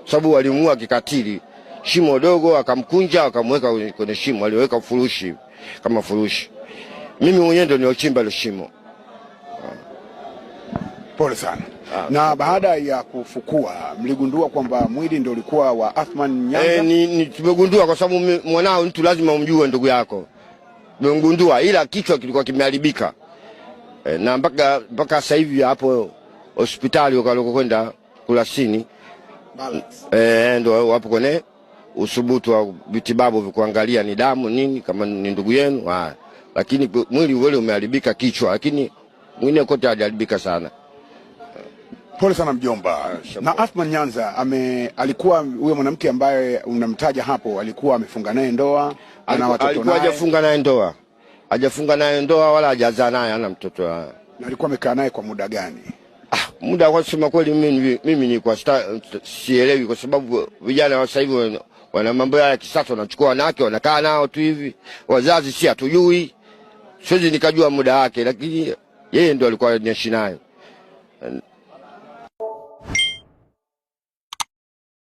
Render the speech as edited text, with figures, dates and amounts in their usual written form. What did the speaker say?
sababu walimuua kikatili. Shimo dogo akamkunja akamweka kwenye shimo, aliweka furushi kama furushi. Mimi mwenyewe ndo niliochimba ile shimo. Pole sana. Na baada ya kufukua mligundua kwamba mwili ndio ulikuwa wa Athman Nyanza? Ni tumegundua kwa sababu mwanao mtu lazima umjue ndugu yako. Tumegundua ila kichwa kilikuwa kimeharibika. Na mpaka sasa hivi hapo hospitali kwenda Kurasini ndo wapo kwenye usubutu wa vitibabu kuangalia ni damu nini kama ni ndugu yenu. Lakini mwili ule umeharibika kichwa, lakini mwingine kote hajaharibika sana. Pole sana mjomba. Na Athman Nyanza alikuwa huyo mwanamke ambaye unamtaja hapo, alikuwa amefunga naye ndoa, ana watoto Alikuwa naye? Hajafunga naye ndoa, hajafunga naye ndoa wala hajazaa naye, ana mtoto. Na alikuwa amekaa naye kwa muda gani? Muda kwa kusema kweli mimi ni kwa sielewi, kwa sababu vijana wa sasa hivi wana mambo ya kisasa, wanachukua wanawake wanakaa nao tu hivi, wazazi si hatujui, siwezi nikajua muda wake, lakini yeye ndo alikuwa anaishi naye.